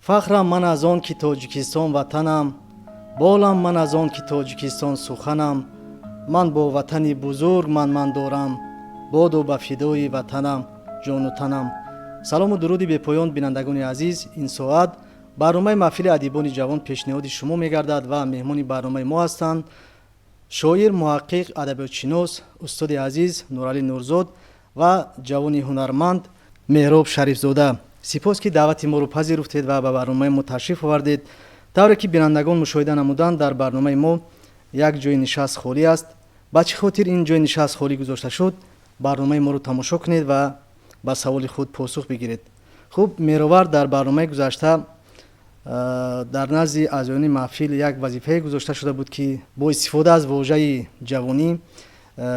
Фахрам ман аз он, ки Тоҷикистон ватанам, болам ман аз он, ки Тоҷикистон суханам. Ман бо ватани бузург ман дорам, боду ба фидои ватанам ҷону танам. Салому дуруди бепоён, бинандагони азиз. Ин соат барномаи маҳфили адибони ҷавон пешниҳоди шумо мегардад ва меҳмони барномаи мо ҳастанд шоир, муҳаққиқ, адабиётшинос, устоди азиз Нуралӣ Нурзод ва ҷавони ҳунарманд Меҳроб Шарифзода. Сипос, ки даъвати моро пазируфтед ва ба барномаи мо ташриф овардед. Тавре ки бинандагон мушоҳида намуданд, дар барномаи мо як ҷои нишаст холӣ аст. Ба чӣ хотир ин ҷои нишаст холӣ гузошта шуд? Барномаи моро тамошо кунед ва ба саволи худ посух бигиред. Хуб, Меҳровар, дар барномаи гузашта дар назди аъзоёни маҳфил як вазифае гузошта шуда буд, ки бо истифода аз вожаи ҷавонӣ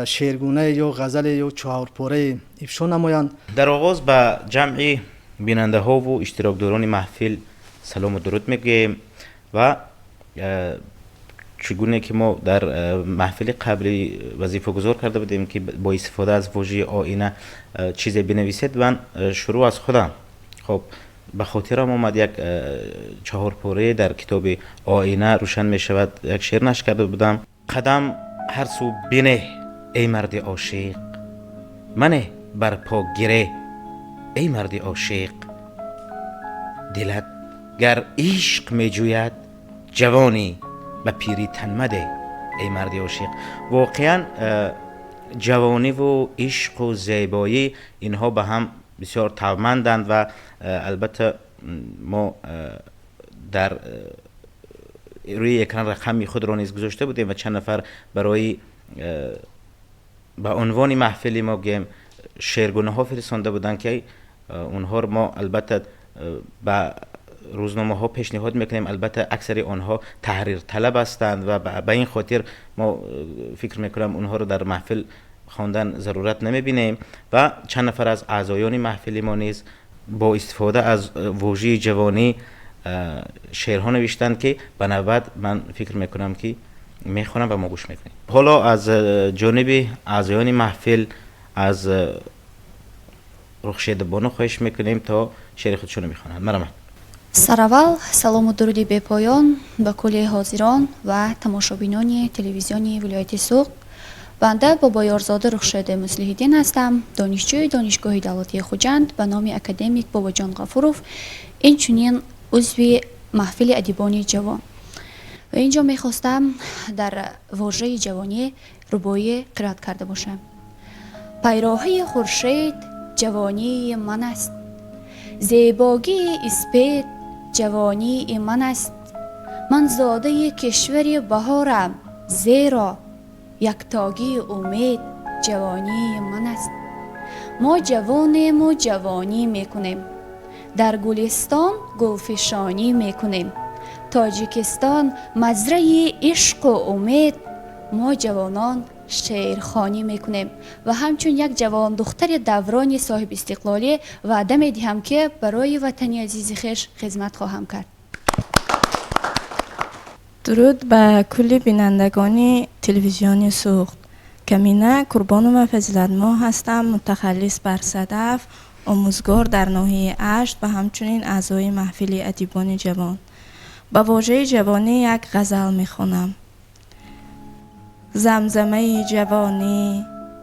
шеъргунае ё ғазале ё чаҳорпорае ифшо намоянд. Дар оғоз ба ҷамъи бинандаҳову иштирокдорони маҳфил салому дуруд мегӯем ва чӣ гуне ки мо дар маҳфили қаблӣ вазифагузор карда будем, ки бо истифода аз вожаи оина чизе бинависед, ман шурӯъ аз худам. Хоб, ба хотирам омад як чаҳорпорае, дар китоби «Оина рӯшан мешавад» як шеър нашр карда будам. Қадам ҳар сӯ бинеҳ, эй марди ошиқ, манеҳ бар по гиреҳ, эй марди ошиқ. Дилат гар ишқ меҷӯяд, ҷавонӣ, ба пирӣ тан мадеҳ, эй марди ошиқ. Воқеан, ҷавониву ишқу зебоӣ инҳо ба ҳам бисёр тавманданд ва албатта мо дар рӯи экран рақами худро низ гузошта будем ва чанд нафар барои ба унвони маҳфили мо гӯем шеъргунаҳо фиристонда буданд, ки онҳоро мо албатта ба рӯзномаҳо пешниҳод мекунем. Албатта, аксари онҳо таҳрирталаб ҳастанд ва ба ин хотир мо фикр мекунам, онҳоро дар маҳфил хондан зарурат намебинем. Ва чанд нафар аз аъзоёни маҳфили мо низ бо истифода аз вожаи ҷавонӣ шеърҳо навиштанд, ки ба навбат ман фикр мекунам, ки мехонам ва мо гӯш мекунем. Ҳоло аз ҷониби аъзоёни маҳфил аз Рухшедабону хоҳиш мекунем, то шеъри худшонро мехонанд. Марҳамат. Сараввал салому дуруди бепоён ба кулли ҳозирон ва тамошобинони телевизиони вилояти Суғд. Банда Бобоёрзода Рухшеда Муслиҳиддин ҳастам, донишҷӯи Донишгоҳи давлатии Хуҷанд ба номи академик Бобоҷон Ғафуров, инчунин узви маҳфили адибони ҷавон. Ва инҷо мехостам дар вожаи ҷавонӣ рубоӣ қироат карда бошам. Пайроҳаи хуршед ҷавонии ман аст, зебогии испед ҷавонии ман аст. Ман зодаи кишвари баҳорам, зеро яктогии умед ҷавонии ман аст. Мо ҷавонему ҷавонӣ мекунем, дар гулистон гулфишонӣ мекунем. Тоҷикистон мазраи ишқу умед, мо ҷавонон шеърхонӣ мекунем. Ва ҳамчун як ҷавондухтари даврони соҳибистиқлолӣ ваъда медиҳам, ки барои ватани азизи хеш хизмат хоҳам кард. Дуруд ба кулли бинандагони телевизиони Суғд. Камина Курбонова Фазилатмоҳ ҳастам, мутахаллис бар Садаф, омӯзгор дар ноҳияи Ашт ва ҳамчунин аъзои маҳфили адибони ҷавон. Ба вожаи ҷавонӣ як ғазал мехонам. Замзамаи ҷавонӣ,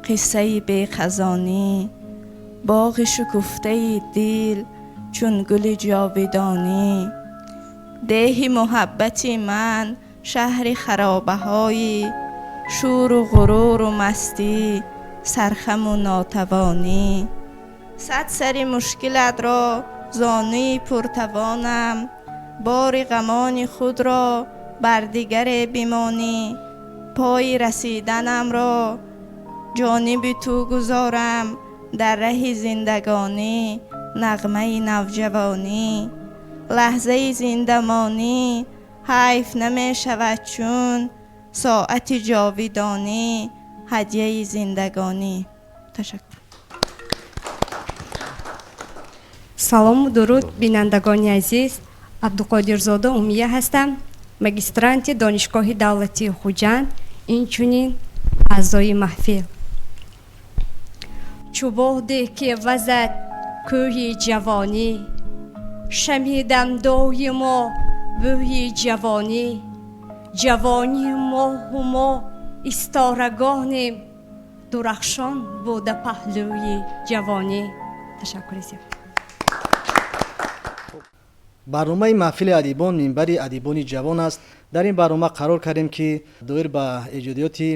қиссаи бехазонӣ, боғи шукуфтаи дил чун гули ҷовидонӣ. Деҳи муҳаббати ман шаҳри харобаҳои шӯру ғуруру мастӣ, сархаму нотавонӣ. Сад сари мушкилатро зонуи пуртавонам, бори ғамони худро бар дигаре бимонӣ. Пои расиданамро ҷониби ту гузорам, дар раҳи зиндагонӣ нағмаи навҷавонӣ. Лаҳзаи зиндамонӣ ҳайф намешавад, чун соати ҷовидонӣ ҳадияи зиндагонӣ. Ташаккур. Салому дуруд, бинандагони азиз. Абдуқодирзода Умия ҳастам, магистранти Донишгоҳи давлатии Хуҷанд, инчунин аъзои маҳфил. Чӯ боде ки вазад кӯҳи ҷавонӣ. Шамидам доимо бӯи ҷавонӣ. Ҷавонии моҳу мо исторагонем, дурахшон буда паҳлӯи ҷавонӣ. Ташаккури зиёд. Барномаи маҳфили адибон минбари адибони ҷавон аст. Дар ин барнома қарор кардем, ки доир ба эҷодиёти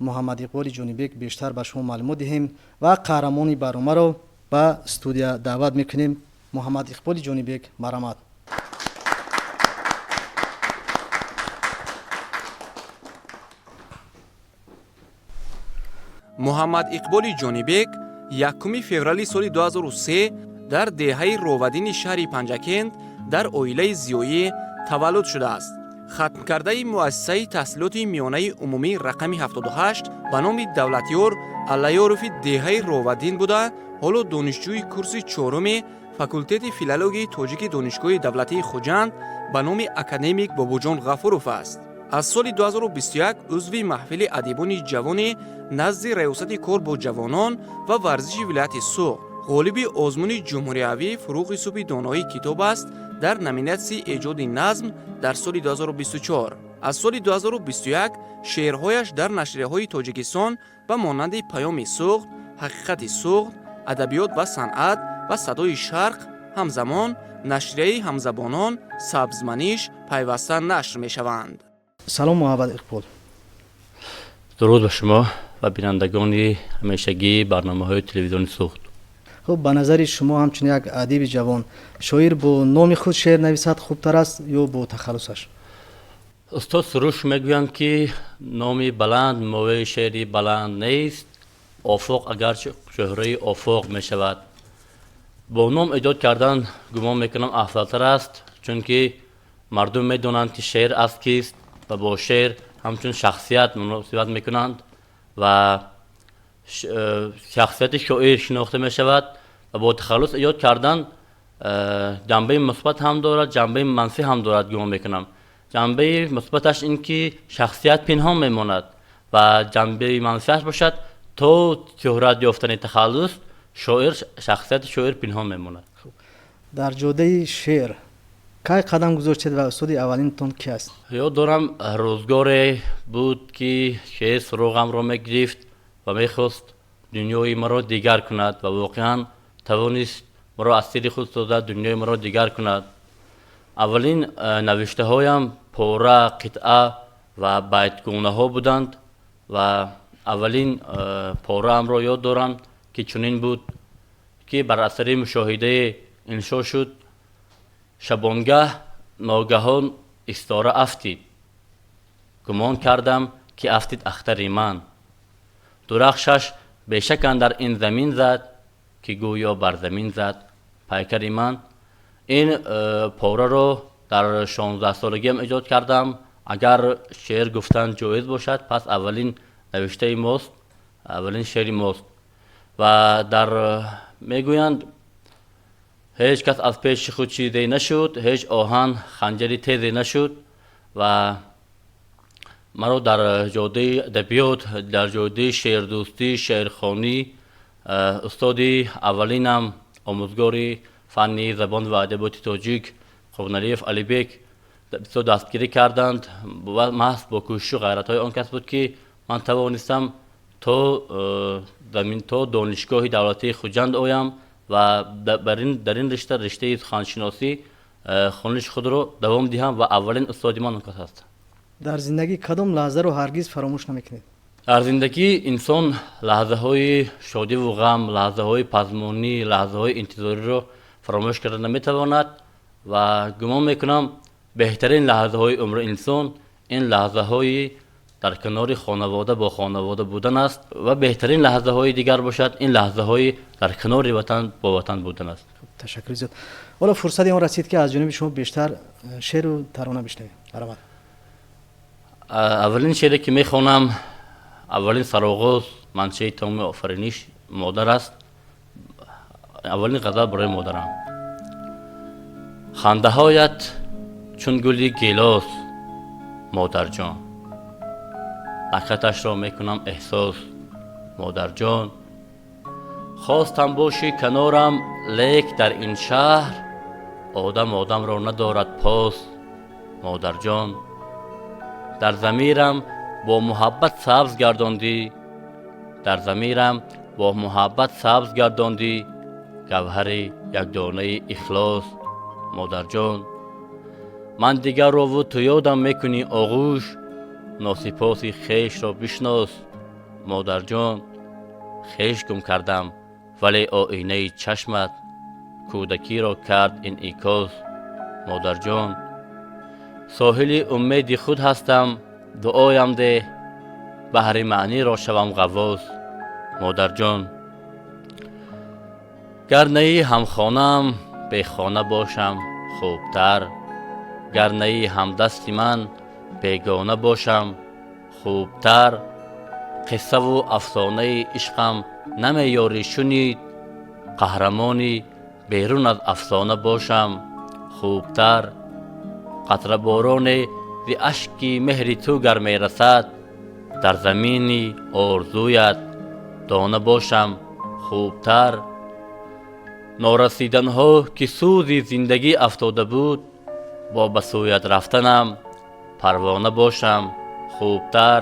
Муҳаммад Иқболи Ҷонибек бештар ба шумо маълумот диҳем ва қаҳрамони барномаро ба студия даъват мекунем. Муҳаммад Иқболи Ҷонибек, марҳамат. Муҳаммад Иқболи Ҷонибек 1 феврали соли 2003 дар деҳаи Ровадини шаҳри Панҷакент дар оилаи зиёӣ таваллуд шудааст. Хатмкардаи муассисаи таҳсилоти миёнаи умумӣ рақами 78 ба номи Давлатёр Аллаёрови деҳаи Ровадин буда, ҳоло донишҷӯи курси чоруми факултети филологияи тоҷики Донишгоҳи давлатии Хуҷанд ба номи академик Бобоҷон Ғафуров аст. Аз соли 2021 узви маҳфили адибони ҷавони назди Раёсати кор бо ҷавонон ва варзиши вилояти Суғд, ғолиби озмуни ҷумҳуриявӣ «Фурӯғи субҳи доноӣ китоб аст» дар номинатсияи эҷоди назм дар соли 2024. Аз соли 2021 шеърҳояш дар нашрияҳои Тоҷикистон ба монанди «Паёми Суғд», «Ҳақиқати Суғд», «Адабиёт ва санъат» ва «Садои Шарқ», ҳамзамон нашрияи ҳамзабонон «Сабзманиш» пайваста нашр мешаванд. Салом, Муҳаммад Иқбол. Дуруд ба шумо ва бинандагони ҳамешагии барномаҳои телевизиони Суғд. Хуб, ба назари шумо, ҳамчун як адиби ҷавон, шоир бо номи худ шеър нависад хубтар аст ё бо тахаллусаш? Устод Суруш мегӯянд, ки номи баланд моваи шеъри баланд нест, офоқ агарчи чӯҳраи офоқ мешавад. Бо ном эҷод кардан, гумон мекунам, афзалтар аст, чунки мардум медонанд, ки шеър аз кист ва бо шеър ҳамчун шахсият муносибат мекунанд ва шахсияти шоир шинохта мешавад. Ва бо тахаллус эҷод кардан ҷанбаи мусбат ҳам дорад, ҷанбаи манфӣ ҳам дорад, гумон мекунам. Ҷанбаи мусбаташ ин ки шахсият пинҳон мемонад ва ҷанбаи манфиаш бошад, то шӯҳрат ёфтани тахаллус шоир, шахсияти шоир пинҳон мемонад. Дар ҷодаи шеър кай қадам гузоштед ва устоди аввалинтон ки аст? Ёд дорам, рӯзгоре буд, ки шеър суроғамро мегирифт ва мехост дунёи маро дигар кунад ва воқеан тавонист маро аз сири худ созад, дунёи маро дигар кунад. Аввалин навиштаҳоям пора, қитъа ва байтгунаҳо буданд ва аввалин пораамро ёд дорам, ки чунин буд, ки бар асари мушоҳидаи иншо шуд: Шабонгаҳ ногаҳон истора афтид, гумон кардам, ки афтид ахтари ман. Дурахшаш бешак андар ин замин зад, ки гӯё бар замин зад пайкари ман. Ин пораро дар 16-солагиам эҷод кардам. Агар шеър гуфтан ҷоиз бошад, пас аввалин навиштаи мост, аввалин шеъри мост. Ва дар мегӯянд, ҳеҷ кас аз пеши худ чизе нашуд, ҳеҷ оҳан ханҷари тезе нашуд. Ва маро дар ҷодаи адабиёт, дар ҷодаи шеърдӯстӣ, шеърхонӣ устоди аввалинам, омӯзгори фанни забон ва адабиёти тоҷик Қурбоналиев Алибек бисёр дастгирӣ карданд ва маҳз бо кӯшишу ғайратҳои он кас буд, ки ман тавонистам то Донишгоҳи давлатии Хуҷанд оям ва дар ин ришта, риштаи суханшиносӣ, хониши худро давом диҳам ва аввалин устоди ман он кас аст. Дар зиндагӣ кадом лаҳзаро ҳаргиз фаромӯш намекунед? Дар зиндагӣ инсон лаҳзаҳои шодиву ғам, лаҳзаҳои пазмонӣ, лаҳзаҳои интизориро фаромӯш карда наметавонад ва гумон мекунам, беҳтарин лаҳзаҳои умри инсон ин лаҳзаҳои дар канори хонавода, бо хонавода будан аст ва беҳтарин лаҳзаҳои дигар бошад, ин лаҳзаҳои дар канори ватан, бо ватан будан аст. Ташаккури зиёд. Ҳоло фурсати он расид, ки аз ҷониби шумо бештар шеъру тарона бишнавем. Марҳамат. Аввалин шеъре, ки мехонам, аввалин сароғоз, маншаи тамоми офариниш модар аст. Аввалин ғазал барои модарам. Хандаҳоят чун гули гелос, модарҷон, накҳаташро мекунам эҳсос, модарҷон. Хостам бошӣ канорам, лек дар ин шаҳр Одам одамро надорад пос, модарҷон. Дар замирам бо муҳаббат сабз гардондӣ, дар замирам бо муҳаббат сабз гардондӣ гавҳари якдонаи ихлос, модарҷон. Ман дигаррову ту ёдам мекунӣ оғӯш, носипоси хешро бишнос, модарҷон. Хеш гум кардам, вале оинаи чашмат кӯдакиро кард инъикос, модарҷон. Соҳили умеди худ ҳастам, дуоям деҳ, баҳри маъниро шавам ғаввос, модарҷон. Гар наи ҳамхонаам, бехона бошам хубтар, гар наи ҳамдасти ман, бегона бошам хубтар. Қиссаву афсонаи ишқам намеёрӣ шунид, қаҳрамони берун аз афсона бошам хубтар. Қатрабороне зи ашки меҳри ту гар мерасад, дар замини орзуят дона бошам хубтар. Норасиданҳо ки сӯзи зиндагӣ афтода буд, бо ба сӯят рафтанам парвона бошам хубтар.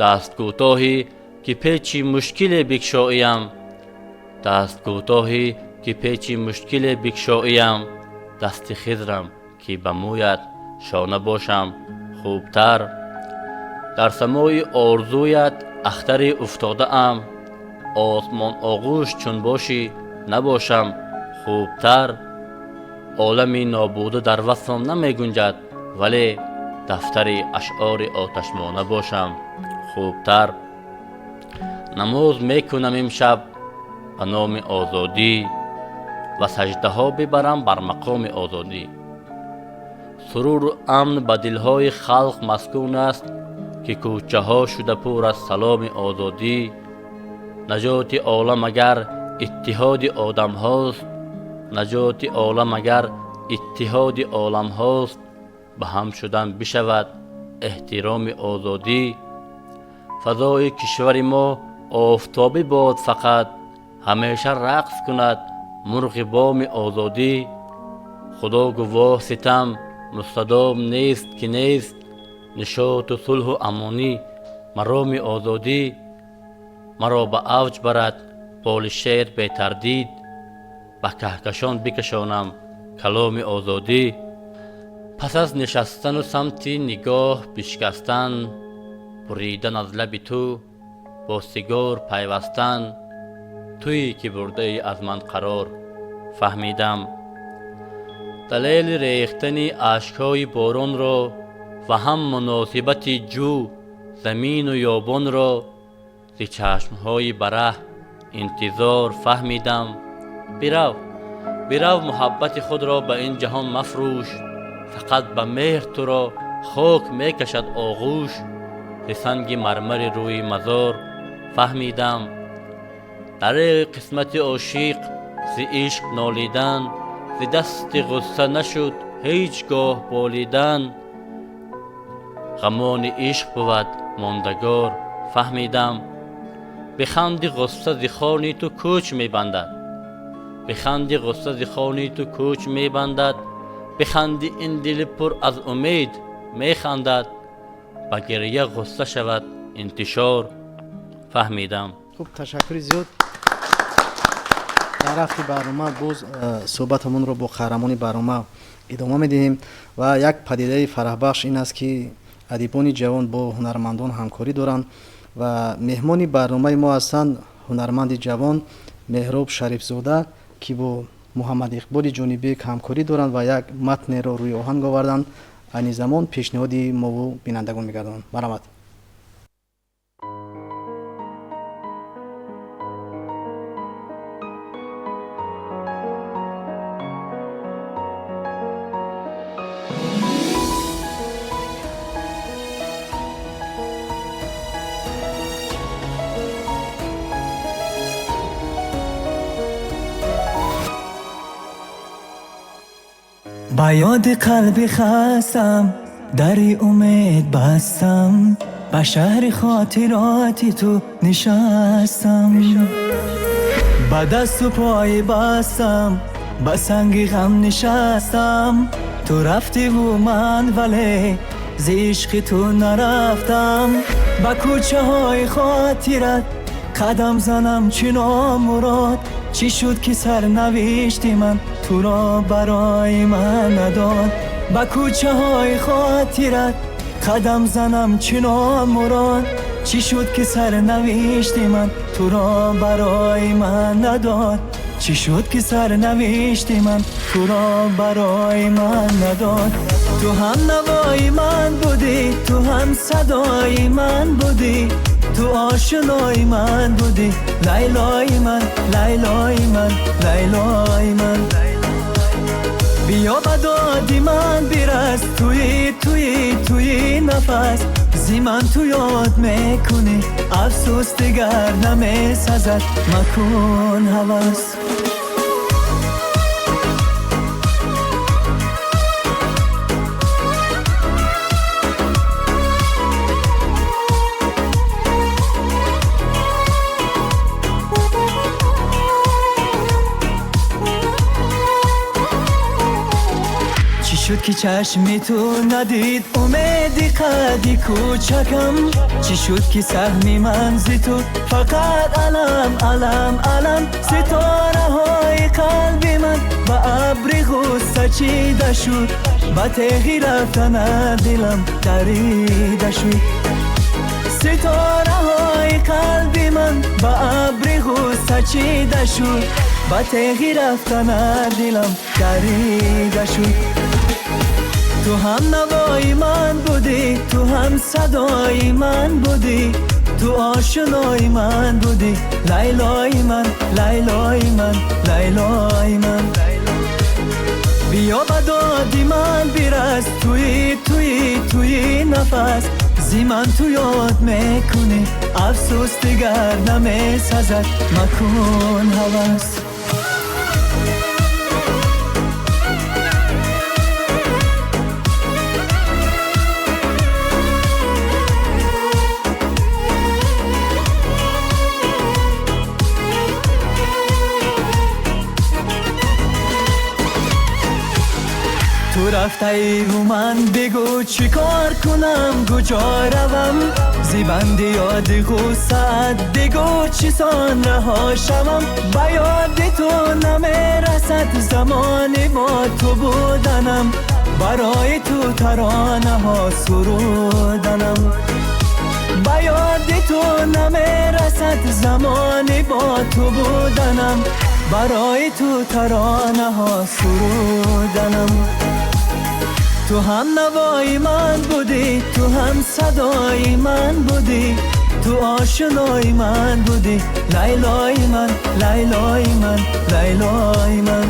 Дасткӯтоҳӣ ки печи мушкиле бикшоиям, дасткӯтоҳӣ ки печи мушкиле бикшоиям, дасти хизрам ки ба мӯят шона бошам хубтар. Дар самои орзуят ахтаре уфтодаам, осмон оғӯш чун бошӣ набошам хубтар. Олами нобуда дар васфам намегунҷад, вале дафтари ашъори оташмона бошам хубтар. Намоз мекунам имшаб ба номи озодӣ ва саҷдаҳо бибарам бар мақоми озодӣ. Суруру амн ба дилҳои халқ маскун аст, ки кӯчаҳо шуда пур аз саломи озодӣ. Наҷоти олам агар иттиҳоди одамҳост, наҷоти олам агар иттиҳоди оламҳост, ба ҳам шудан бишавад эҳтироми озодӣ. Фазои кишвари мо офтобӣ бод фақат, ҳамеша рақс кунад мурғи боми озодӣ. Худо гувоҳ ситам мустадом нест ки нест, нишоту сулҳу амонӣ мароми озодӣ. Маро ба авҷ барад боли шеър бетардид, ба каҳкашон бикашонам каломи озодӣ. Пас аз нишастану самти нигоҳ бишкастан, буридан аз лаби ту бо сигор пайвастан, туӣ ки бурдаӣ аз ман қарор фаҳмидам. Далели рехтани ашкҳои боронро ва ҳам муносибати ҷӯ замину ёбонро зи чашмҳои бараҳ интизор фаҳмидам. Бирав, бирав, муҳаббати худро ба ин ҷаҳон мафрӯш, фақат ба меҳр туро хок мекашад оғӯш. Зи санги мармари рӯи мазор фаҳмидам. Дареғи қисмати ошиқ зи ишқ нолидан, зи дасти ғусса нашуд ҳеҷ гоҳ болидан. Ғамони ишқ бувад мондагор фаҳмидам. Биханди ғусса зи хони ту кӯч мебандад, биханди ғусса зи хони ту кӯч мебандад, биханди ин дили пур аз умед механдад, ба гирья ғусса шавад интишор фаҳмидам. Хуб, ташаккури зиёд. Дар рафти барнома боз суҳбатамонро бо қаҳрамони барнома идома медиҳем ва як падидаи фараҳбахш ин аст, ки адибони ҷавон бо ҳунармандон ҳамкорӣ доранд ва меҳмони барномаи мо ҳастанд ҳунарманди ҷавон Меҳроб Шарифзода, ки бо Муҳаммад Иқболи Ҷонибек ҳамкорӣ доранд ва як матнеро рӯи оҳанг оварданд. Айни замон пешниҳоди мову бинандагон мегардонанд. Марҳамат. Ба ёди қалби хастам дари умед бастам, ба шаҳри хотироти ту нишастам, ба дасту пой бастам ба санги ғам нишастам. Ту рафтиву ман вале зи ишқи ту нарафтам. Ба кӯчаҳои хотират қадам занам чӣ номурод. Чӣ шуд ки сарнавишти ман туро барои ман надод. Ба кӯчаҳои хотират қадам занам чӣ номурод. Чӣ шуд ки сарнавишти ман туро барои ман надод. Чӣ шуд ки сарнавишти ман туро барои ман надод. Ту ҳам навои ман будӣ, ту ҳам садои ман будӣ, ту ошинои ман будӣ, Лайлои ман, Лайлои ман, Лайлои ман. Биё ба доди ман бирас, туи туи туи нафас. Зи ман ту ёд мекунӣ, афсӯс дигар намесазад, макун ҳавас. Шуд ки чашми ту надид умеди қадди кӯчакам. Чӣ шуд ки саҳми ман зи ту фақат алам, алам, алам. Ситораҳои қалби ман ба абри ғусса чида шуд, ба теғи рафтана дилам дарида шуд. Ситораҳои қалби ман ба абри ғусса чида шуд, ба теғи рафтана дилам дарида шуд. Ту ҳам навои ман будӣ, ту ҳам садои ман будӣ, ту ошинои ман будӣ, Лайлои ман, Лайлои ман, Лайлои ман. Биё ба доди ман бирас, туи туи туи нафас. Зи ман ту ёд мекунӣ, афсӯс дигар намесазад, макун ҳавас. Ту рафтаиву ман бигӯ чӣ кор кунам, куҷо равам. Зи банди ёди ғуссаат бигӯ чӣ сон раҳо шавам. Ба ёди ту намерасад замони бо ту буданам, барои ту таронаҳо суруданам. Ба ёди ту намерасад замони бо ту буданам, барои ту таронаҳо суруданам. Ту ҳам навои ман будӣ, ту ҳам садои ман будӣ, ту ошинои ман будӣ, Лайлои ман, Лайлои ман, Лайлои ман.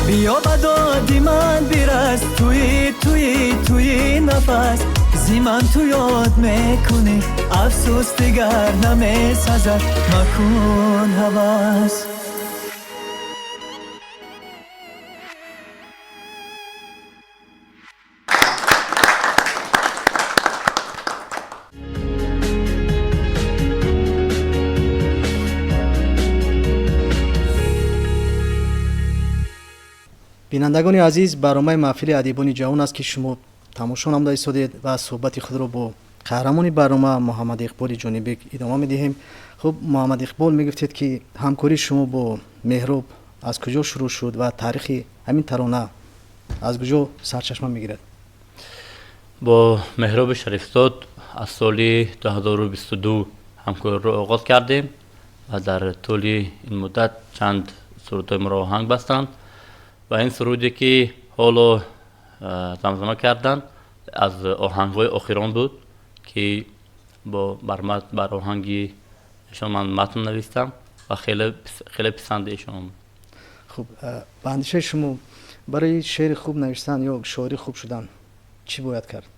Биё ба доди ман бирас, туи туи туи нафас. Зи ман ту ёд мекунӣ, афсӯс дигар намесазад, макун ҳавас. Бинандагони азиз, барномаи маҳфили адибони ҷавон аст ки шумо тамошо намуда истодед ва суҳбати худро бо қаҳрамони барнома Муҳаммад Иқболи Ҷонибек идома медиҳем. Хуб, Муҳаммад Иқбол, мегуфтед ки ҳамкории шумо бо Меҳроб аз куҷо шурӯъ шуд ва таърихи ҳамин тарона аз куҷо сарчашма мегирад? Бо Меҳроби Шарифзод аз соли 2022 ҳамкориро оғоз кардем ва дар тӯли ин муддат чанд сурудҳои моро оҳанг бастанд ва ин суруде ки ҳоло замзама карданд аз оҳангҳои охирон буд ки бо бар оҳанги эшон ман матн навистам ва хеле писанди эшон омад. Хуб, ба андешаи шумо барои шеъри хуб навиштан ё шоири хуб шудан чӣ бояд кард?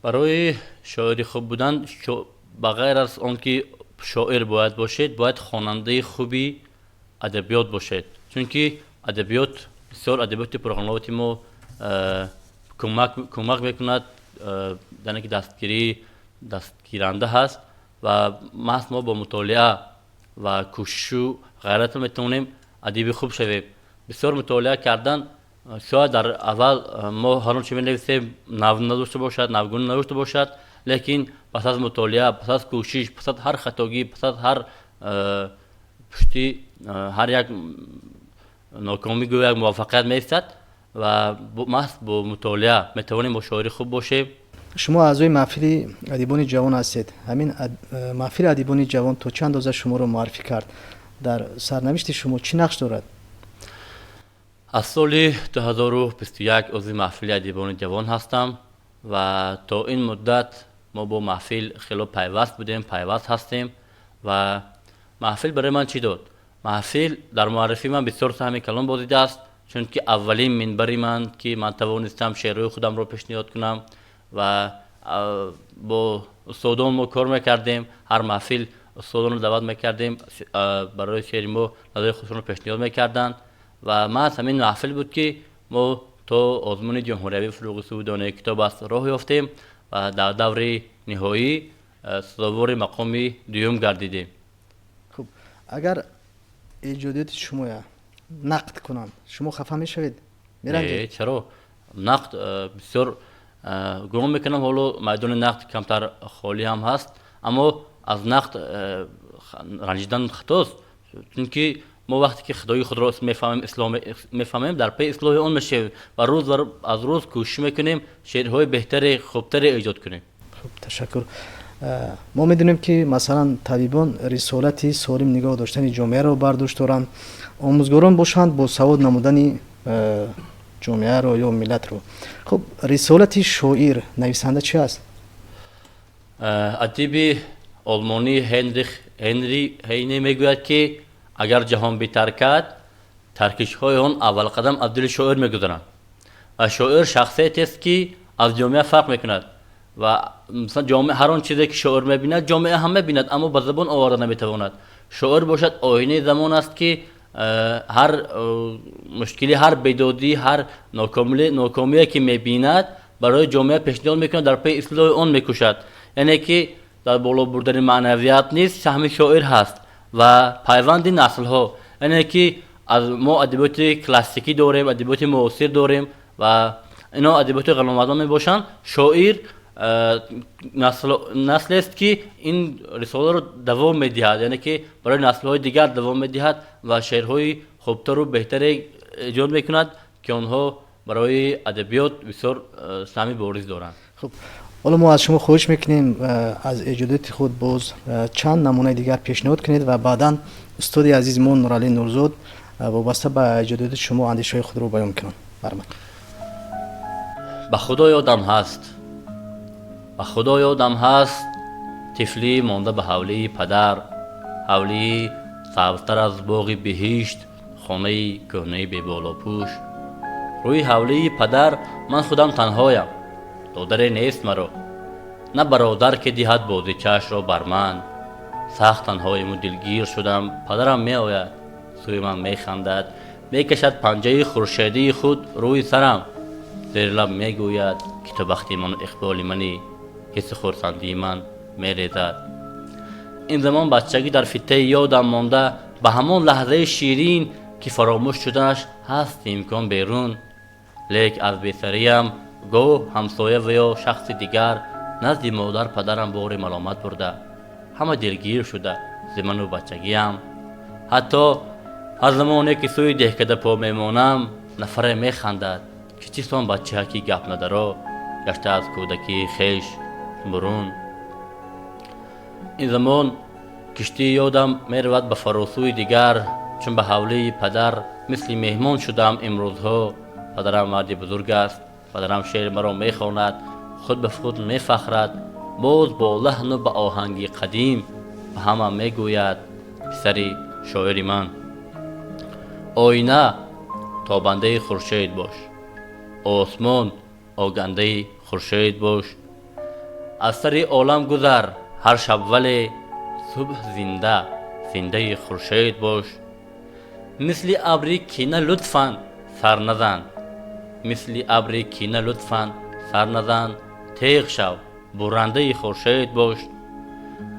Барои шоири хуб будан ба ғайр аз он ки шоир бояд бошед, бояд хонандаи хуби адабиёт бошед, чунки адабиёт бисёр адабиёти пурғановати мо кӯмак мекунад, яъне ки дастгиранда ҳаст ва маҳз мо бо мутолиа ва кӯшишу ғайрат метавонем Адиби хуб шавем. Бисёр мутолиа кардан, шояд дар аввал мо ҳар он чи менависем нав надошта бошад, навгун надошта бошад, лекин пас аз мутолиа, пас аз кӯшиш, пас аз ҳар хатогӣ, пас аз ҳар пушти ҳар як нокомӣ гӯё як муваффақият меистад ва маҳз бо мутолиа метавонем мо шоири хуб бошем. Шумо аъзои маҳфили адибони ҷавон ҳастед. Ҳамин маҳфили адибони ҷавон то чӣ андоза шуморо муаррифӣ кард? Дар сарнавишти шумо чӣ нақш дорад? Аз соли 2021 узви маҳфили адибони ҷавон ҳастам ва то ин муддат мо бо маҳфил хело пайваст будем, пайваст ҳастем. Ва маҳфил барои ман чӣ дод? Маҳфил дар муаррифии ман бисёр саҳми калон бозидааст, чунки аввалин минбари ман, ки ман тавонистам шеърҳои худамро пешниҳод кунам ва бо устодон мо кор мекардем. Ҳар маҳфил устодонро даъват мекардем, барои шеъри мо назари худшонро пешниҳод мекарданд ва маҳз ҳамин маҳфил буд, ки мо то озмуни ҷумҳуриявии Фурӯғи субҳи донои китоб аст роҳ ёфтем ва дар даври ниҳоӣ сазовори мақоми дуюм гардидем. Хуб, агар эҷодиёти шумоя нақд кунанд, шумо хафа мешавед? Меранҷед? Чаро? Нақд бисёр, гумон мекунам, ҳоло майдони нақд камтар холӣ ҳам ҳаст, аммо аз нақд ранҷидан хатост, чунки мо вақте ки худои худро мефаҳмем, ислоҳ мефаҳмем, дар пайи ислоҳи он мешавем ва рӯз аз рӯз кӯшиш мекунем шеърҳои беҳтаре, хубтаре эҷод кунем. Хуб, ташаккур. Мо медонем, ки масалан табибон рисолати солим нигоҳ доштани ҷомеаро бар дӯш доранд, омӯзгорон бошанд бо савод намудани ҷомеаро ё миллатро. Хуб, рисолати шоир, нависанда чӣ аст? Адиби олмонӣ Ҳенрих Ҳенри Ҳейне мегӯяд, ки агар ҷаҳон битаркад, таркишҳои он аввалқадам аз дили шоир мегузаранд. Ва шоир шахсиятест, ки аз ҷомеа фарқ мекунад ва масалан ҷомеа ҳар он чизе ки шоир мебинад, ҷомеа ҳам мебинад, аммо ба забон оварда наметавонад. Шоир бошад оинаи замон аст, ки ҳар мушкилӣ, ҳар бедодӣ, ҳар нокомие ки мебинад, барои ҷомеа пешниҳод мекунад, дар пайи ислоҳи он мекӯшад. Яъне ки дар боло бурдани маънавият низ саҳми шоир ҳаст ва пайванди наслҳо. Яъне ки аз мо адабиёти классикӣ дорем, адабиёти муосир дорем ва ино адабиёти ғаломардон мебошанд. Шоир наслест, ки ин рисоларо давом медиҳад, яъне ки барои наслҳои дигар давом медиҳад ва шеърҳои хубтару беҳтаре эҷод мекунад, ки онҳо барои адабиёт бисёр саҳми бориз доранд. Хуб, ҳоло мо аз шумо хоҳиш мекунем, аз эҷодиёти худ боз чанд намунаи дигар пешниҳод кунед ва баъдан устоди азизи мо Нуралӣ Нурзод вобаста ба эҷодиёти шумо андешаҳои худро баён кунанд. Марҳамат. Ба Худо ёдам ҳаст, ба Худо ёдам ҳаст, тифлӣ монда ба ҳавлии падар, ҳавлии сабзтар аз боғи биҳишт, хонаи кӯҳнаи беболопӯш. Рӯи ҳавлии падар ман худам танҳоям, додаре нест маро, на бародар, ки диҳад бозичаашро бар ман. Сахт танҳоиму дилгир шудам. Падарам меояд, сӯи ман механдад, мекашад панҷаи хуршедии худ рӯи сарам, зери лаб мегӯяд, ки ту бахти ману иқболи манӣ. Ҳисси хурсандии ман мерезад. Ин замон бачагӣ дар фитаи ёдам монда, ба ҳамон лаҳзаи ширин, ки фаромӯш шуданаш ҳаст имкон берун. Лек аз бесариям гоҳ ҳамсоя ва ё шахси дигар назди модар падарам бори маломат бурда, ҳама дилгир шуда зи ману бачагиям. Ҳатто ҳар замоне ки сӯи деҳкада по мемонам, нафаре механдад, ки чӣ сон бачаки гап надаро гашта аз кӯдакии хеш бурун. Ин замон киштии ёдам меравад ба фаросӯи дигар, чун ба ҳавлии падар мисли меҳмон шудам имрӯзҳо. Падарам марди бузург аст. Падарам шеъри маро мехонад, худ ба худ мефахрад, боз бо лаҳну ба оҳанги қадим ба ҳама мегӯяд: писари шоири ман. Оина тобандаи хуршед бош, осмон огандаи хуршед бош, аз сари олам гузар ҳар шаб, вале субҳ зинда зиндаи хуршед бош. Мисли абри кина лутфан сар назан, мисли абри кина лутфан сар назан, теғ шав, бурандаи хуршед бош.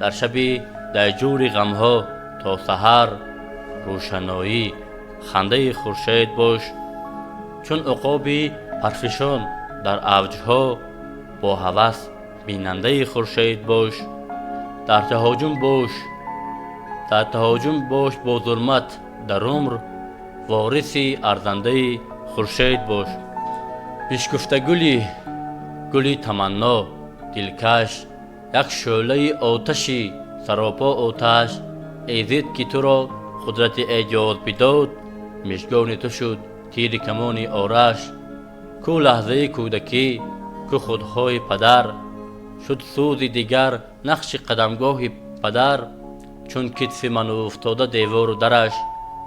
Дар шаби дайҷури ғамҳо то саҳар рӯшаноӣ Хандаи хуршед бош. Чун уқоби парфишон дар авҷҳо, бо ҳавас бинандаи хуршед бош. Дар таҳоҷум бош, дар таҳоҷум бош бо зулмат дар умр, вориси арзандаи хуршед бош. Бишкуфтагули гули таманно дилкаш, як шӯълаи оташи саропо оташ. Эзид ки туро қудрати эҷод бидод, мижгони ту шуд тири камони ораш. Ку лаҳзаи кӯдакӣ, ку худҳои падар, шуд сӯзи дигар нақши қадамгоҳи падар. Чун китфи ман уфтода девору дараш,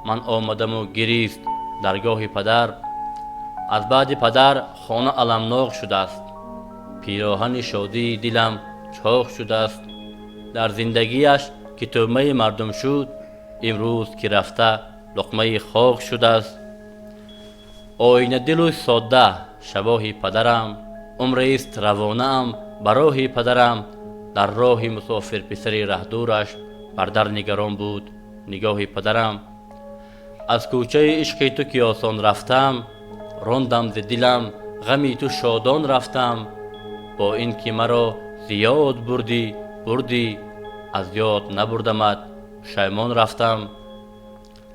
ман омадаму гирист даргоҳи падар. Аз баъди падар хона аламнок шудааст, пироҳани шодии дилам чоқ шудааст. Дар зиндагиаш ки тӯъмаи мардум шуд, имрӯз ки рафта луқмаи хок шудааст. Оинадилу содда шабоҳи падарам, умрест равонаам ба роҳи падарам. Дар роҳи мусофир писари раҳдураш, бар дар нигарон буд нигоҳи падарам. Аз кӯчаи ишқи ту ки осон рафтам, рондам зи дилам ғами ту шодон рафтам. Бо ин ки маро зиёд бурдӣ, бурдӣ, аз ёд набурдамат, пушаймон рафтам.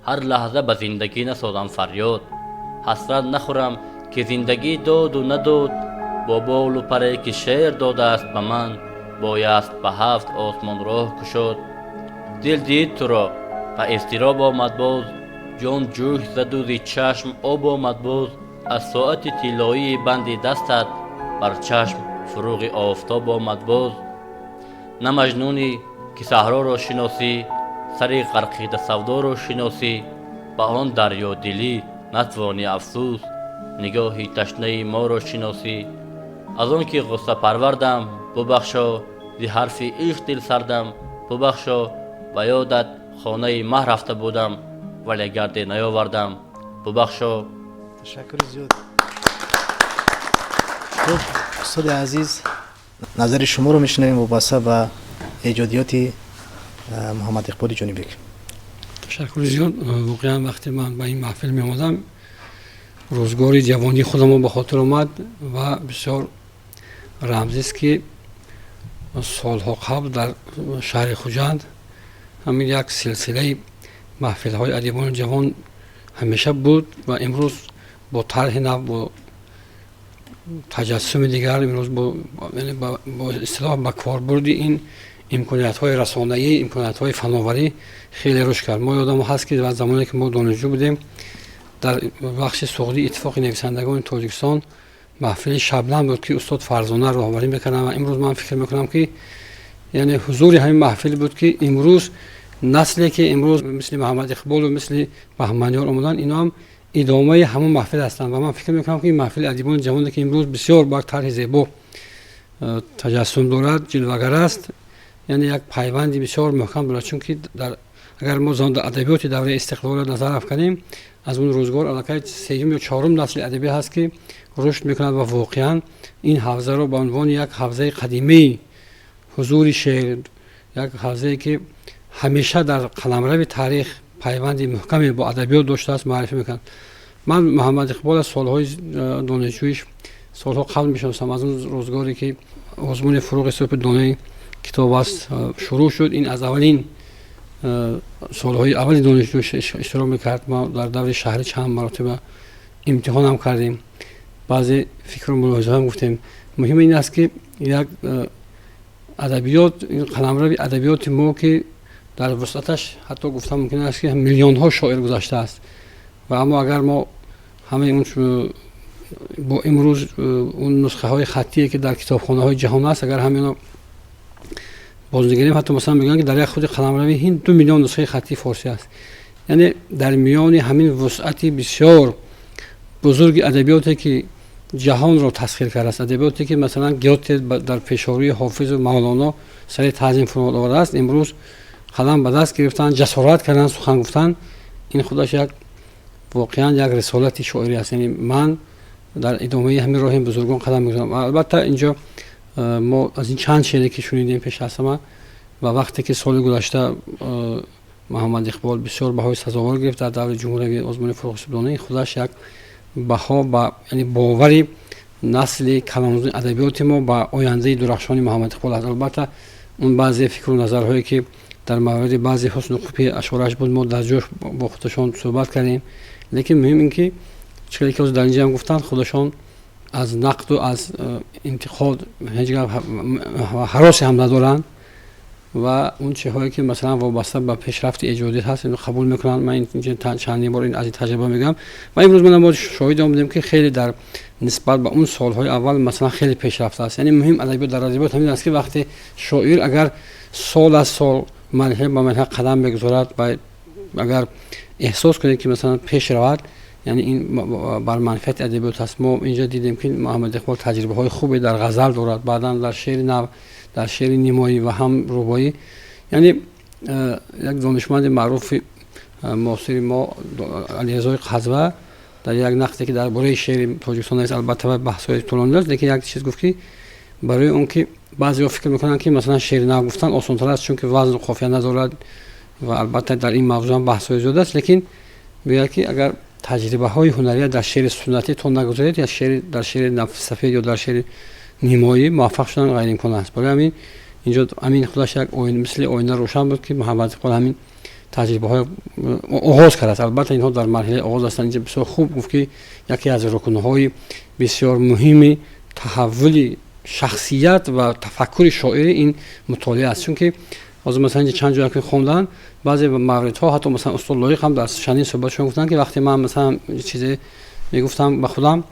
Ҳар лаҳза ба зиндагӣ насозам фарёд, ҳасрат нахӯрам ки зиндагӣ доду надод. Бо болу паре ки шеър додааст ба ман, бояст ба ҳафт осмон роҳ кушод. Дил дид туро, ба изтироб омад боз, ҷон ҷӯш заду зи чашм об омад боз. Аз соати тиллоии банди дастат бар чашм фурӯғи офтоб омад боз. На маҷнунӣ ки саҳроро шиносӣ, сари ғарқида савдоро шиносӣ. Ба он дарёдилӣ натвонӣ афсӯс, нигоҳи ташнаи моро шиносӣ. Аз он ки ғусса парвардам бубахшо, зи ҳарфи ишқ дил сардам бубахшо. Ба ёдат хонаи маҳ рафта будам, вале гарде наёвардам бубахшо. Ташаккури зиёд. Хуб, устоди азиз, назари шуморо мешунавем вобаста ба эҷодиёти Муҳаммад Иқболи Ҷонибек. Ташаккури зиёд. Воқеан, вақте ман ба ин маҳфил меомадам, рӯзгори ҷавонии худамро ба хотир омад ва бисёр рамзист, ки солҳо қабл дар шаҳри Хуҷанд ҳамин як силсилаи маҳфилҳои адибони ҷавон ҳамеша буд ва имрӯз бо тарҳи нав, бо таҷассуми дигар, имрӯз бо истилоҳ ба корбурди ин имкониятҳои расонаӣ, имкониятҳои фановарӣ хеле рушд кард. Мо ёдам ҳаст, ки дар замоне ки мо донишҷӯ будем, дар бахши суғдии Иттифоқи нависандагони Тоҷикистон маҳфили Шабнам буд, ки устод Фарзона роҳбарӣ мекарданд. Ва имрӯз ман фикр мекунам, ки яъне ҳузури ҳамин маҳфил буд, ки имрӯз насле ки имрӯз мисли Муҳаммад Иқболу мисли Баҳманиёр омаданд, ино ҳам идомаи ҳамон маҳфил ҳастанд. Ва ман фикр мекунам, ки ин маҳфили адибони ҷавоне ки имрӯз бисёр ба тарҳи зебо таҷассум дорад, ҷилвагар аст, яъне як пайванди бисёр муҳкам дорад. Чунки дар агар мо адабиёти давраи истиқлолро назар афканем, аз он рӯзгор аллакай сеюм ё чорум насли адабӣ ҳаст, ки рушд мекунад ва воқеан ин ҳавзаро ба унвони як ҳавзаи қадимии ҳузури шеър, як ҳавзае ки ҳамеша дар қаламрави таърих пайванди муҳкаме бо адабиёт доштааст, муаррифӣ мекунад. Ман Муҳаммад Иқбол аз солҳои донишҷӯиш, солҳо қабл мешиносам. Аз он рӯзгоре ки озмуни «Фурӯғи субҳи донаи китоб аст» шурӯъ шуд, ин аз аввалин солҳои аввали донишҷӯ иштирок мекард. Мо дар даври шаҳрӣ чанд маротиба имтиҳонам кардем, баъзе фикру мулоҳизаҳам гуфтем. Муҳим ин аст, ки як адабиёт, ин қаламрави адабиёти мо, ки дар вусъаташ ҳатто гуфта мумкин аст, ки миллионҳо шоир гузаштааст. Ва аммо агар мо ҳамаи он бо имрӯз он нусхаҳои хаттие ки дар китобхонаҳои ҷаҳон аст, агар ҳамино бознигарем, ҳатто масалан мегӯянд, ки дар як худи қаламрави Ҳинд 2 миллион нусхаи хаттии форсӣ аст. Яъне дар миёни ҳамин вусъати бисёр бузурги адабиёте ки ҷаҳонро тасхир кардааст, адабиёте ки масалан Гёте дар пешорӯи Ҳофизу Мавлоно сари таъзим фуруд овардааст, имрӯз қалам ба даст гирифтан, ҷасорат кардан, сухан гуфтан, ин худаш як воқеан як рисолати шоирӣ аст. Яъне ман дар идомаи ҳамин роҳи бузургон қадам мегузорам. Албатта, инҷо мо аз ин чанд шеъре ки шунидем пеш аз ҳама ва вақте ки соли гузашта Муҳаммад Иқбол бисёр баҳои сазовор гирифт дар даври ҷумҳуриявии озмуни Фурӯғи субҳдонӣ, худаш як баҳо ба, яъне бовари насли калонзуни адабиёти мо ба ояндаи дурахшони Муҳаммад Иқбол аст. Албатта, он баъзе фикру назарҳое, ки дар мавриди баъзе ҳусну қубҳи ашъораш буд, мо дар ҷош бо худашон суҳбат кардем, лекин муҳим ин ки чӣ ки дар инҷа ҳам гуфтанд, худашон аз нақду аз интиқод ҳеҷ гап ҳаросе ҳам надоранд ва он чиҳое ки, масалан, вобаста ба пешрафти эҷодӣ ҳаст, инро қабул мекунанд. Ман чандин бор аз ин таҷриба мегӯям ва имрӯз ман мо шоҳид омадем, ки хеле дар нисбат ба он солҳои аввал, масалан, хеле пешрафта аст. Яъне муҳим адабиёт дар адабиёт ҳамин аст, ки вақте шоир агар сол аз сол, марҳила ба марҳила қадам мегузорад ва агар эҳсос кунед, ки, масалан, пеш равад, яъне ин бар манфиати адабиёт аст. Мо инҷа дидем, ки Муҳаммад Иқбол таҷрибаҳои хубе дар ғазал дорад, баъдан дар шеъри нав, дар шеъри нимоӣ ва ҳам рубоӣ. Яъне як донишманди маъруфи муосири мо, Алирезои Қазва, дар як нақде, ки дар бораи шеъри Тоҷикистон аст, албатта баҳсҳои тӯлонӣ дошт, лекин як чиз гуфт, ки барои он ки баъзеҳо фикр мекунанд, ки, масалан, шеъри нав гуфтан осонтар аст, чунки вазну қофия надорад, ва албатта дар ин мавзӯъ ҳам баҳсҳои зиёд аст, лекин мегӯяд, ки агар таҷрибаҳои ҳунария дар шеъри суннатӣ то нагузоред, я шеъри дар шеъри сафед ё дар шеъри нимоӣ муваффақ шудан ғайриимкон аст. Барои ҳамин инҷо ҳамин худаш як мисли оина рӯшан буд, ки Муҳаммад Иқбол ҳамин таҷрибаҳои оғоз кардааст. Албатта, инҳо дар марҳилаи оғоз ҳастанд. Инҷа бисёр хуб гуфт, ки яке аз рукнҳои бисёр муҳими таҳаввули шахсият ва тафаккури шоири ин мутолиа аст, чунки ҳозир, масалан, инҷа чанд ҷоя ки хондан, баъзе мавридҳо ҳатто, масалан, устод Лоиқ ҳам дар чандин суҳбатшон гуфтанд, ки вақте ман, масалан, чизе мегуфтам ба худам,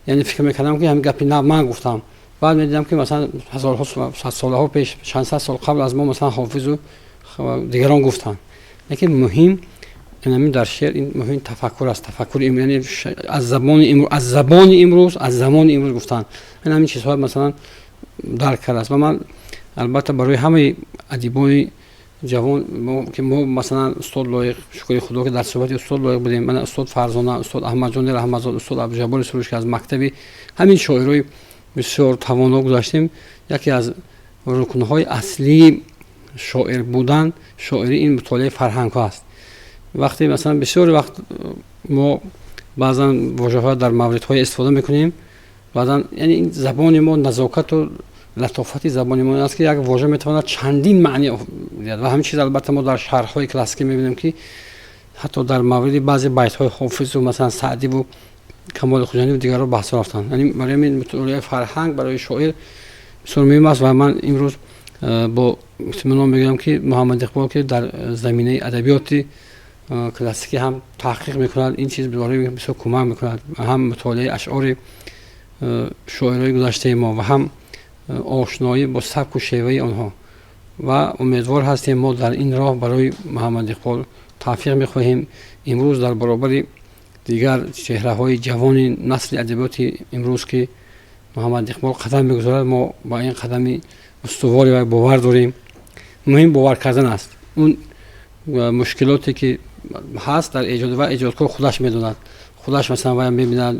яъне фикр мекардам, ки ҳамин гапи нав ман гуфтам, баъд медидам, ки, масалан, ҳазорҳо садсолаҳо пеш, чанд сад сол қабл аз мо, масалан, Ҳофизу дигарон гуфтанд. Лекин муҳим ин дар шеър ин муҳим тафаккур аст, тафаккури, яъне аз забони аз забони имрӯз, аз замони имрӯз гуфтан. Ин ҳамин чизҳо, масалан, дарк кардааст. Ва ман албатта барои ҳамаи адибони ҷавон, ки мо, масалан, устод Лоиқ, шукри Худо, ки дар суҳбати устод Лоиқ будем, мана устод Фарзона, устод Аҳмадҷони Раҳматзод, устод Абдуҷаббори Суруш, ки аз мактаби ҳамин шоирои бисёр тавоно гузаштем, яке аз рукнҳои аслии шоир будан, шоирӣ, ин мутолиаи фарҳангҳо аст. Вақте, масалан, бисёр вақт мо баъзан вожаҳоя дар мавридҳое истифода мекунем, баъзан, яъне ин забони мо, назокату латофати забони мо аст, ки як вожа метавонад чандин маъни диҳад. Ва ҳамин чиз, албатта, мо дар шарҳҳои классикӣ мебинем, ки ҳатто дар мавриди баъзе байтҳои Ҳофизу, масалан, Саъдиву Камоли Хуҷандиву дигарро баҳсҳо рафтанд. Яъне барои ҳамин мутолиаи фарҳанг барои шоир бисёр муҳим аст. Ва ман имрӯз бо итминон мегӯям, ки Муҳаммад Иқбол, ки дар заминаи адабиёти классикӣ ҳам таҳқиқ мекунад, ин чиз барои бисёр кӯмак мекунад, ҳам мутолиаи ашъори шоирои гузаштаи мо ва ҳам ошноӣ бо сабку шеваи онҳо. Ва умедвор ҳастем, мо дар ин роҳ барои Муҳаммад Иқбол тавфиқ мехоҳем. Имрӯз дар баробари дигар чеҳраҳои ҷавони насли адабиёти имрӯз, ки Муҳаммад Иқбол қадам мегузорад, мо ба ин қадами устувори вай бовар дорем. Муҳим бовар кардан аст. Он мушкилоте, ки ҳаст дар эҷод, ва эҷодкор худаш медонад, худаш, масалан, вай мебинад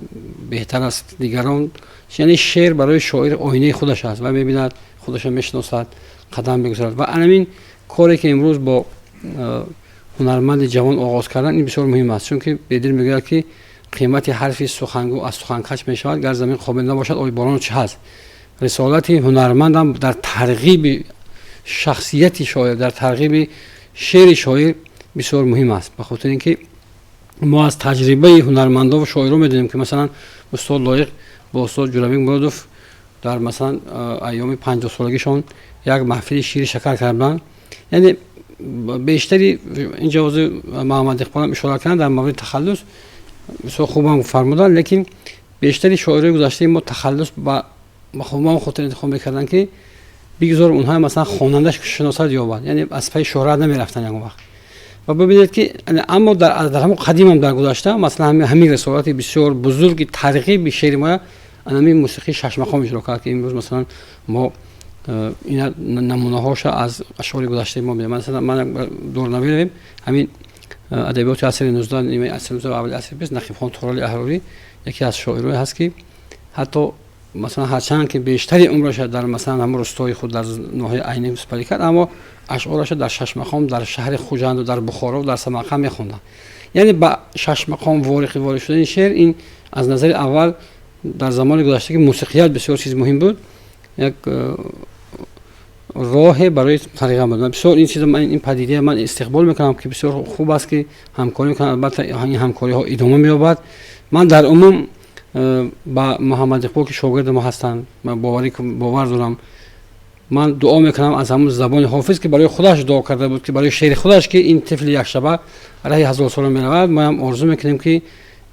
беҳтар аст дигарон. Яъне шеър барои шоир оинаи худаш аст ва мебинад, худашро мешиносад, қадам мегузорад. Ва анамин коре, ки имрӯз бо ҳунарманди ҷавон оғоз кардан, ин бисёр муҳим аст, чунки Бедил мегӯяд, ки қимати ҳарфи сухангӯ аз суханкаш мешавад, гар замин қобил набошад, оби борон чӣ ҳаст. Рисолати ҳунармандам дар тарғиби шахсияти шоир, дар тарғиби шеъри шоир бисёр муҳим аст, ба хотири ин ки мо аз таҷрибаи ҳунармандову шоирон медонем, ки, масалан, устод Лоиқ бо устод Ҷурабек Муродов дар, масалан, айёми 50-солагишон як маҳфили шири шакар карданд. Яъне бештари инҷа ҳозир Муҳаммад Иқболам ишора карданд дар мавриди тахаллус, бисёр хубам фармуданд, лекин бештари шоирои гузаштаи мо тахаллус ба он хотир интихоб мекарданд, ки бигзор онҳо, масалан, хонандаш шиносат ёбад, яъне аз пайи шӯҳрат намерафтанд ягон вақт. Ва бибинед, ки аммо дар ҳамон қадимам, дар гузашта, масалан, ҳамин рисолати бисёр бузурги тарғиби шеъри мо ҳамин мусиқии шашмақом иҷро кард, ки имрӯз, масалан, мо ина намунаҳоша аз ашъори гузаштаи мо мебинем. Масалан, ман дур намеравем, ҳамин адабиёти асри 19, нимаи асри 19 ва аввали асри 20, Нақибхон Турали Аҳрорӣ яке аз шоирое ҳаст, ки ҳатто Масалан, ҳарчанд ки бештари умраш дар масалан ҳамон рустои худ дар ноҳияи Айнӣ сипарӣ кард, аммо ашъорашро дар Шашмақом, дар шаҳри Хуҷанду дар Бухоро, дар Самарқанд мехонданд. Яъне ба Шашмақом ворид шудани шеър ин аз назари аввал дар замони гузашта, ки мусиқият бисёр чиз муҳим буд, як роҳе барои тариқа буд. Ман бисёр ин чиз, ин падидия ман истиқбол мекунам, ки бисёр хуб аст, ки ҳамкорӣ мекунам. Албатта, ин ҳамкориҳо идома меёбад. Ман дар умум ба Муҳаммад Иқбол, ки шогирди мо ҳастанд, ман бовар дорам, ман дуо мекунам аз ҳамун забони Ҳофиз, ки барои худаш дуо карда буд, ки барои шеъри худаш, ки ин тифли якшаба раҳи ҳазорсола меравад. Моам орзу мекунем, ки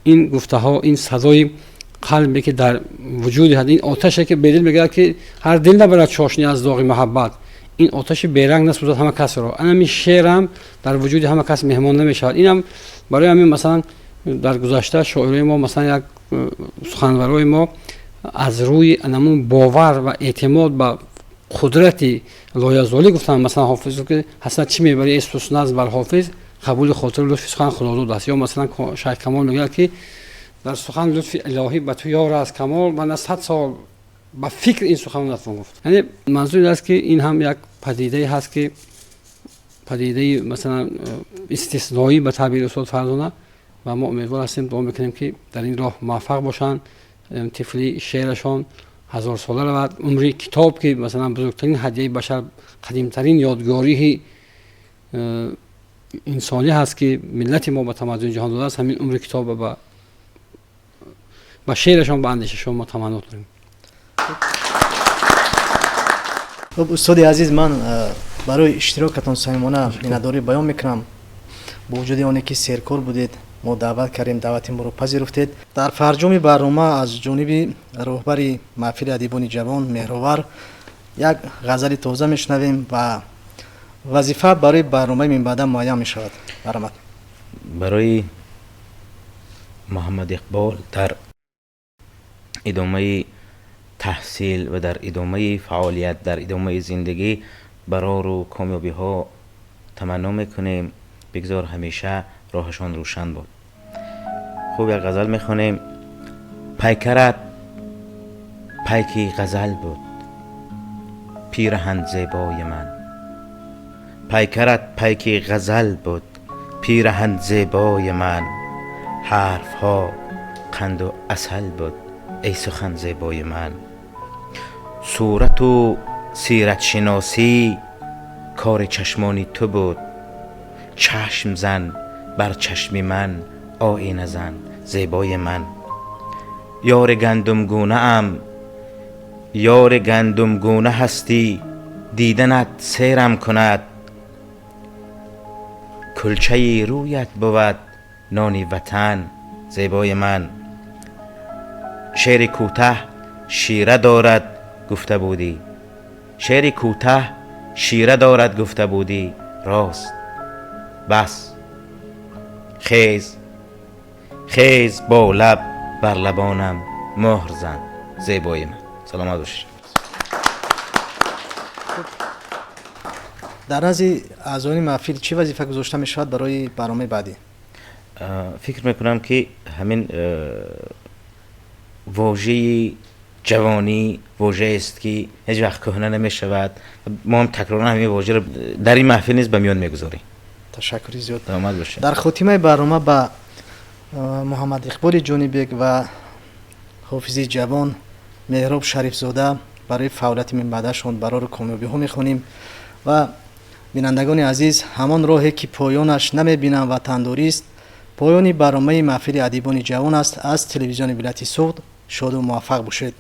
ин гуфтаҳо, ин садои қалбе, ки дар вуҷуди ин оташе, ки Бедил мегӯяд, ки ҳар дил набарад чошни аз доғи муҳаббат, ин оташи беранг насӯзад ҳама касро, анами шеърам дар вуҷуди ҳама кас меҳмон намешавад. Инам барои ҳамин, масалан, дар гузашта шоирои мо, масалан, як суханварои мо аз рӯи анамун бовар ва эътимод ба қудрати лоязолӣ гуфтанд. Масалан, Ҳофиз, ки ҳасрат чӣ мебарӣ, эй сустназм, бар Ҳофиз, қабули хотири лутфи сухан худодод аст. Ё масалан, Шайх Камол мегӯяд, ки дар сухан лутфи илоҳӣ ба ту ёр аст камол, ман 100 сол ба фикр ин сухан натавон гуфт. Яъне манзур ин аст, ки ин ҳам як падидае ҳаст, ки падидаи масалан истисноӣ ба таъбири устод Фарзона, ва мо умедвор ҳастем, дуо мекунем, ки дар ин роҳ муваффақ бошанд, тифли шеърашон ҳазорсола равад, умри китоб, ки масалан бузургтарин ҳадияи башар, қадимтарин ёдгории инсонӣ ҳаст, ки миллати мо ба тамаддуни ҷаҳон додааст, ҳамин умри китоб ба шеърашон, ба андешашон мо таманно дорем. Хуб, устоди азиз, ман барои иштирокатон самимона миннатдорӣ баён мекунам. Бо вуҷуди оне ки серкор будед, мо даъват кардем, даъвати моро пазируфтед. Дар фарҷоми барнома аз ҷониби роҳбари маҳфили адибони ҷавон Меҳровар як ғазали тоза мешунавем ва вазифа барои барномаи минбаъда муайян мешавад. Марҳамат. Барои Муҳаммад Иқбол дар идомаи таҳсил ва дар идомаи фаъолият, дар идомаи зиндагӣ барору комёбиҳо таманно мекунем. Бигзор ҳамеша роҳашон рӯшан буд. Хуб, як ғазал мехонем. Пайкарат пайки ғазал буд, пираҳан зебои ман. Пайкарат пайки ғазал буд, пираҳан зебои ман. Ҳарфҳо қанду асал буд, эй сухан зебои ман. Сурату сиратшиносӣ кори чашмони ту буд. Чашм зан бар чашми ман, оина зан зебои ман. Ёри гандумгунаам, ёри гандумгуна ҳастӣ, диданат серам кунад. Кулчаи рӯят бувад нони ватан зебои ман. Шеъри кӯтаҳ шира дорад гуфта будӣ, шеъри кӯтаҳ шира дорад гуфта будӣ, рост. Бас хез, хез, бо лаб бар лабонам муҳр зан зебои ман. Саломат бошед. Дар назди аъзоёни маҳфил чӣ вазифа гузошта мешавад барои барномаи баъдӣ? Фикр мекунам, ки ҳамин вожаи ҷавонӣ вожаест, ки ҳеҷ вақт кӯҳна намешавад. Мо ҳам такроран ҳамин вожаро дар ин маҳфил низ ба миён мегузорем. Ташаккури зиёд. Саломат бошед. Дар хотимаи барнома ба Муҳаммад Иқболи Ҷонибек ва ҳофизи ҷавон Меҳроб Шарифзода барои фаъолияти минбаъдашон барору комёбиҳо мехонем. Ва бинандагони азиз, ҳамон роҳе ки поёнаш намебинам ватандорист, поёни барномаи маҳфили адибони ҷавон аст аз телевизиони вилояти Суғд. Шоду муваффақ бошед.